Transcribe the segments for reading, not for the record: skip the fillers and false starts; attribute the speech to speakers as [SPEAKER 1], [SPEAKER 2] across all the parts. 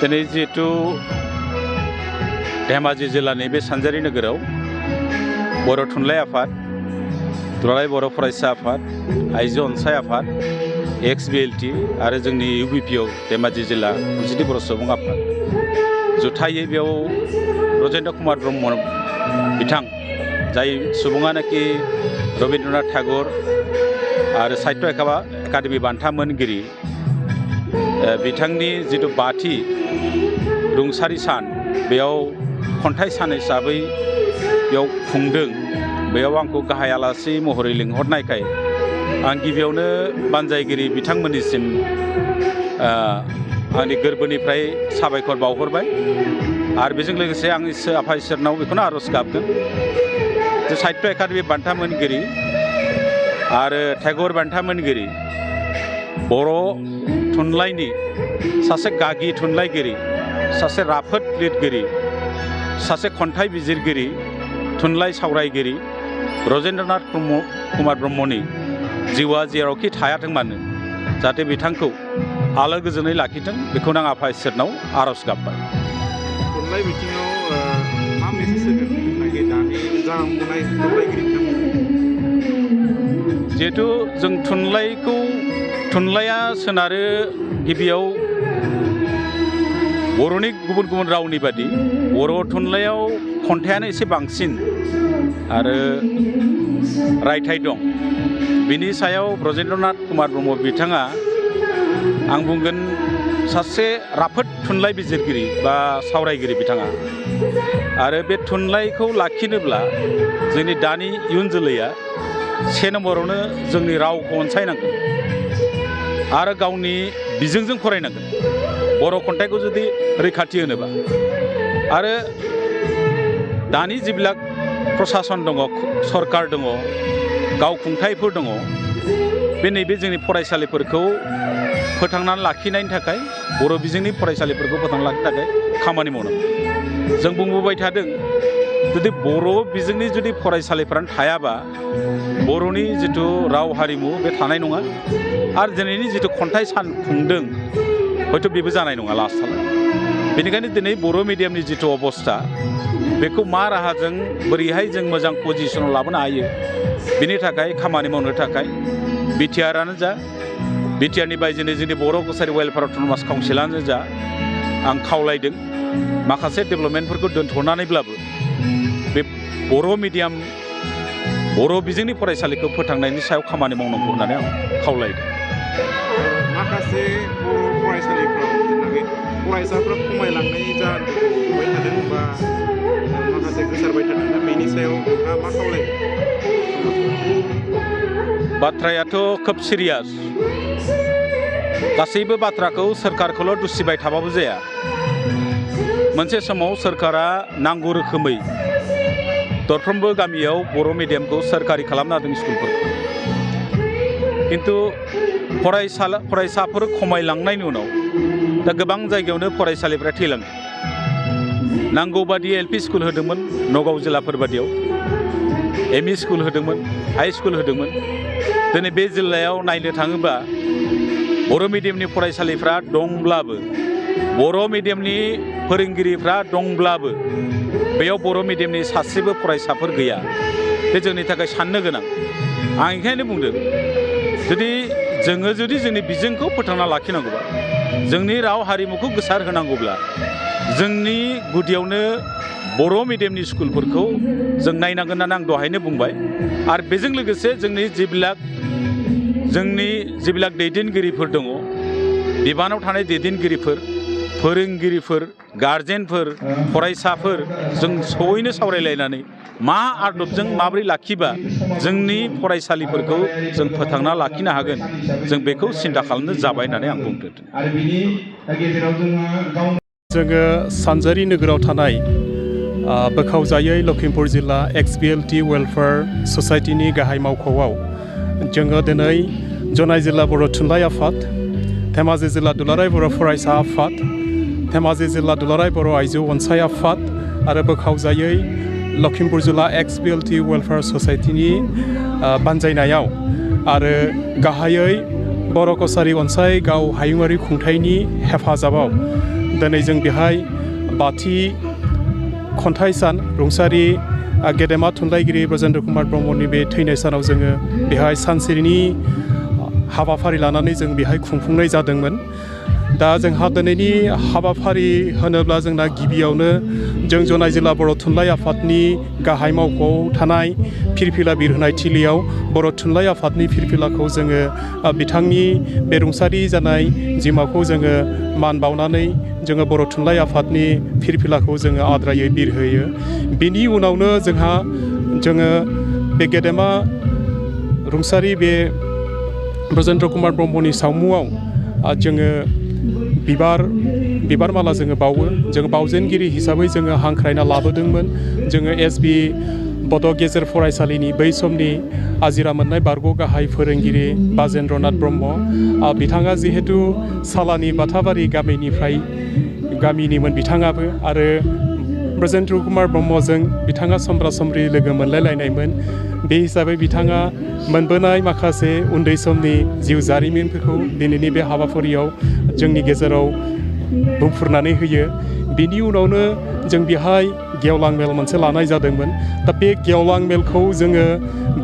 [SPEAKER 1] दिनै जिहेतु धेमाजि जिल्लानि बे सानजारि नोगोराव बर' थुनलाइ आफाद, दुलाराय बर' फरायसा आफाद, आइजो अनसाय आफाद, XBLT आरो जोंनि UBPO धेमाजि जिल्ला खौसेथि बर' सुबुं आफाद जुथायै बेयाव ब्रजेन्द्र कुमार ब्रह्म बिथां जाय सुबुङानोखि रबीन्द्रनाथ ठाकुर आरो साहित्य एकाडेमि बान्था मोनगिरि बिथांनि जिथु 5थि रुंसारि सान बेयाव खन्थाइ सान हिसाबै बेयाव खुंदों। बेयाव आंखौ गाहाय आलासि महरै लिंहरनायखाय आं गिबियावनो बानजायगिरि बिथांमोननिसिम आंनि गोरबोनिफ्राय साबायखर बावहरबाय आरो बेजों लोगोसे आं आफा इसोरनाव बेखौनो आरज गाबदों जे साहित्य एकाडेमि बान्था मोनगिरि आरो टेगर बान्था मोनगिरि बर' थुनलाइनि सासे गागि थुनलाइगिरि, सासे राफोद लिरगिरि, सासे खन्थाइ बिजिरगिरि, थुनलाइ सावरायगिरि ब्रजेन्द्रनाथ कुमार ब्रह्मनि जिउआ जेरावखि थायाथों मानो जाहाथे बिथांखौ आलो गोजोनै लाखिथों बेखौनो आं आफा इसोरनाव आरज गाबबाय।
[SPEAKER 2] थुनलाइ बिथिङाव मा मेसेज होगोन दानि जालांबोनाय थुनलाइगिरि
[SPEAKER 1] जिहेतु जों थुनलाइया सोनारो गिबियाव बर'नि गुबुन गुबुन रावनि बादि बर' थुनलाइयाव खन्थाइयानो एसे बांसिन आरो रायथाइ दं। बिनि सायाव ब्रजेन्द्रनाथ कुमार ब्रह्म बिथाङा आं बुंगोन सासे राफोद थुनलाइ बिजिरगिरि बा सावरायगिरि बिथाङा आरो बे थुनलाइखौ लाखिनोब्ला जोंनि दानि इयुन जोलैया 1 नम्बरावनो जोंनि रावखौ अनसायनांगोन आरो गावनि बिजोंजों फरायनांगोन बर' खन्थाइखौ जुदि रैखाथि होनोबा। आरो दानि जिबिलाक प्रसासन दङ, सरकार दङ, गावखुंथायफोर दङ, बे नैबे जोंनि फरायसालिफोरखौ फोथांनानै लाखिनायनि थाखाय बर' बिजोंनि फरायसालिफोरखौ फोथांनानै लाखिनो थाखाय खामानि मावनांगौ। जों बुंबोबाय थादों जुदि बर' बिजोंनि जुदि फरायसालिफोरानो थायाबा बर'नि जिथु राव हारिमु बे थानाय नङा आरो दिनैनि जिथु खन्थाइ सान खुंदों हयथ' बेबो जानाय नङा लास्टआव। बेनिखायनो दिनै बर' मिडियामनि जिथु अबस्था बेखौ मा राहाजों बोरैहाय जों मोजां पजिसनाव लाबोनो हायो बिनि थाखाय खामानि मावनो थाखाय बिटिआरआनो जा, बिटिआरनि बायजोनि जोंनि बर' कसारि वेलफेयार अट'नमास काउन्सिलानो जा आं खावलायदों माखासे डेभेलपमेन्टफोरखौ दोनथ'नानैब्लाबो बे बर' मिडियाम बर' बिजोंनि फरायसालिखौ फोथांनायनि सायाव खामानि मावनांगौ होननानै आं खावलायदों।
[SPEAKER 2] माखासे बर' फरायसालिफ्राव जेनाखि फरायसाफ्रा खमायलांनाय जाहोनफोरखौ नुबाय थादों बा माखासे गोसारबाय थादों दा बेनि सायाव नोंथाङा मा खावलायगोन?
[SPEAKER 1] बाथ्रायाथ' खोब सिरियास। गासैबो बाथ्राखौ सोरखारखौल' दुसिबाय थाबाबो जाया। मोनसे समाव सोरखारा नांगौ रोखोमै दरफ्रोमबो गामियाव बर' मिडियामखौ सोरखारि खालामना होदों स्कुलफोरखौ। खिन्थु फरायसाफोर खमायलांनायनि उनाव दा गोबां जायगायावनो फरायसालिफ्रा थैलाङो। नांगौ बादि LP स्कुल होदोंमोन नगाव जिल्लाफोर बादियाव, ME स्कुल होदोंमोन, हाई स्कुल होदोंमोन। दिनै बे जिल्लायाव नायनो थाङोबा बर' मिडियामनि फरायसालिफ्रा दंब्लाबो, बर' मिडियामनि फोरोंगिरिफ्रा दंब्लाबो बेयाव बर' मिडियामनि सासेबो फरायसाफोर गैया। बे जोंनि थाखाय साननो गोनां। आं ओंखायनो बुंदों जुदि जोंनि बिजोंखौ फोथांना लाखिनांगौबा, जोंनि राव हारिमुखौ गोसार होनांगौब्ला जोंनि गुदियावनो बर' मिडियामनि स्कुलफोरखौ जों नायनांगोन होननानै आं दहायनो बुंबाय। आरो बेजों लोगोसे जोंनि जिबिलाक दैदेनगिरिफोर दङ, बिबानाव थानाय दैदेनगिरिफोर, फोरोंगिरिफोर, गार्जेनफोर, फरायसाफोर जों जयैनो सावरायलायनानै मा आदबजों माबोरै लाखिबा जोंनि फरायसालिफोरखौ जों फोथांना लाखिनो हागोन जों बेखौ सिन्था खालामनो जाबाय होननानै आं बुंदों।
[SPEAKER 3] जोङो सानजारि नोगोराव थानाय बोखावजायै लखिमपुर जिल्ला XBLT वेलफेयार ससाइटिनि गाहाय मावख'आव जोङो दिनै जनाय जिल्ला बर' थुनलाइ आफाद, धेमाजि जिल्ला दुलाराय बर' फरायसा आफाद, धेमाजि जिल्ला दुलाराय बर' आइजो अनसाय आफाद आरो बोखावजायै लखिमपुर जिल्ला XBLT वेलफेयार ससाइटिनि बानजायनायाव आरो गाहायै बर' कसारि अनसाय गाव हायुङारि खुंथायनि हेफाजाबाव दिनै जों बेहाय बाथि खन्थाइ सान रुंसारि गेदेमा थुनलाइगिरि ब्रजेन्द्र कुमार ब्रह्मनि बे थैनाय सानाव जोङो बेहाय सानस्रिनि हाबाफारि लानानै जों बेहाय खुंफुंनाय जादोंमोन। दा जोंहा दिनैनि हाबाफारि होनोब्ला जोंना गिबियावनो जों जनाय जिल्ला बर' थुनलाइ आफादनि गाहाय मावख'आव थानाय फिरफिला बिरहोनाय थिलियाव बर' थुनलाइ आफादनि फिरफिलाखौ जोङो बिथांनि बे रुंसारि जानाय जिउमाखौ जोङो मान बावनानै जोङो बर' थुनलाइ आफादनि फिरफिलाखौ जोङो आद्रायै बिरहोयो। बेनि उनावनो जोङो बे गेदेमा रुंसारि बे ब्रजेन्द्र कुमार ब्रह्मनि सावमुआव जोङो बिबार माला जोङो बावो। जोङो बावजेनगिरि हिसाबै जोङो हांख्रायना लाबोदोंमोन। जोङो एसबि बड' गेजेर फरायसालिनि बै समनि आजिरा मोननाय बारग' गाहाय फोरोंगिरि बाजेन्द्रनाथ ब्रह्म बिथाङा जिहेतु सालानि बाथाबारि गामिनिमोन बिथाङाबो आरो ब्रजेन्द्र कुमार ब्रह्मजों बिथाङा समब्रा समब्रि लोगो मोनलायलायनायमोन। बे हिसाबै बिथाङा मोनबोनाय माखासे उन्दै समनि जिउ जारिमिनफोरखौ दिनैनि बे हाबाफारियाव जोंनि गेजेराव बुंफुरनानै होयो। बेनि उनावनो जों बेहाय गेवलां मेल मोनसे लानाय जादोंमोन। दा बे गेवलां मेलखौ जोङो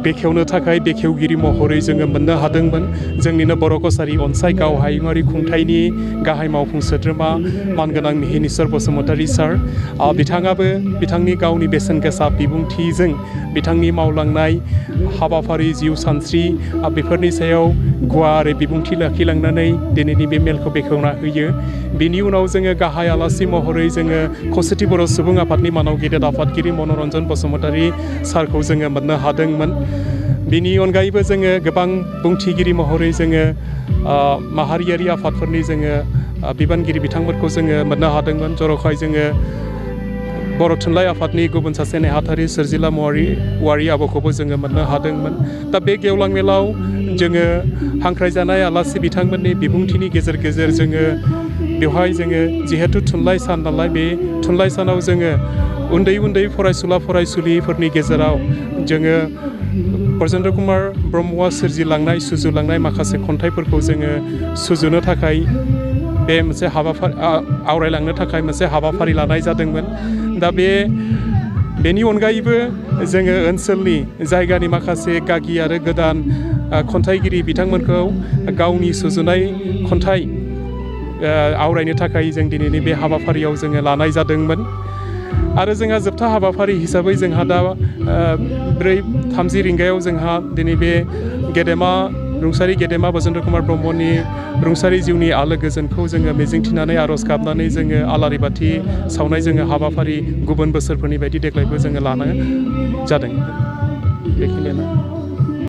[SPEAKER 3] बेखेवनो थाखाय बेखेवगिरि महरै जोङो मोननो हादोंमोन जोंनिनो बर' कसारि अनसाय हायुङारि खुंथायनि गाहाय मावफुं सोद्रोमा मानगोनां मिहिनीश्वर बसुमतारी सार। बिथाङाबो बिथांनि गावनि बेसेन गोसा बिबुंथिजों बिथांनि मावलांनाय हाबाफारि जिउ सानस्रि बेफोरनि सायाव गुवारै बिबुंथि लाखिलांनानै दिनैनि बे मेलखौ बेखेवना होयो। बेनि उनाव जोङो गाहाय आलासि महरै जोङो खौसेथि बर' सुबुं आफादनि मानाव गेदेर आफादगिरि मनरन्जन बसुमतारी सारखौ जोङो मोननो हादोंमोन। बेनि अनगायैबो जोङो गोबां बुंथिगिरि महरै जोङो माहारियारि आफादफोरनि जोङो बिबानगिरि बिथांमोनखौ जोङो मोननो हादोंमोन। जर'खायै जोङो बर' थुनलाइ आफादनि गुबुन सासे नेहाथारि सोरजिला औवारि आब'खौबो जोङो मोननो हादोंमोन। दा बे गेवलां मेलाव जोङो हांख्रायजानाय आलासि बिथांमोननि बिबुंथिनि गेजेर गेजेर जोङो बेवहाय जोङो जिहेतु थुनलाइ सान नालाय बे थुनलाइ सानाव जोङो उन्दै फरायसुला फरायसुलिफोरनि गेजेराव जोङो ब्रजेन्द्र कुमार ब्रह्मआ सोरजिलांनाय सुजुलांनाय माखासे खन्थाइफोरखौ जोङो सुजुनो थाखाय बे मोनसे हाबाफारि आवरायलांनो थाखाय मोनसे हाबाफारि लानाय जादोंमोन। दा बेनि अनगायैबो जोङो ओनसोलनि जायगानि माखासे गागि आरो गोदान खन्थाइगिरि बिथांमोनखौ गावनि सुजुनाय खन्थाइ आवरायनो थाखाय जों दिनैनि बे हाबाफारियाव जोङो लानाय जादोंमोन। आरो जोंहा जोबथा हाबाफारि हिसाबै जोंहा दा 4:30 रिंगायाव जोंहा दिनै बे रुंसारि गेदेमा ब्रजेन्द्र कुमार ब्रह्मनि रुंसारि जिउनि आलो गोजोनखौ जोङो मिजिंथिनानै आर'ज गाबनानै जोङो आलारि बाथि सावनाय जोङो हाबाफारि गुबुन बोसोरफोरनि बायदि देग्लायबो जोङो लानाय जादों। बेखिनियानो।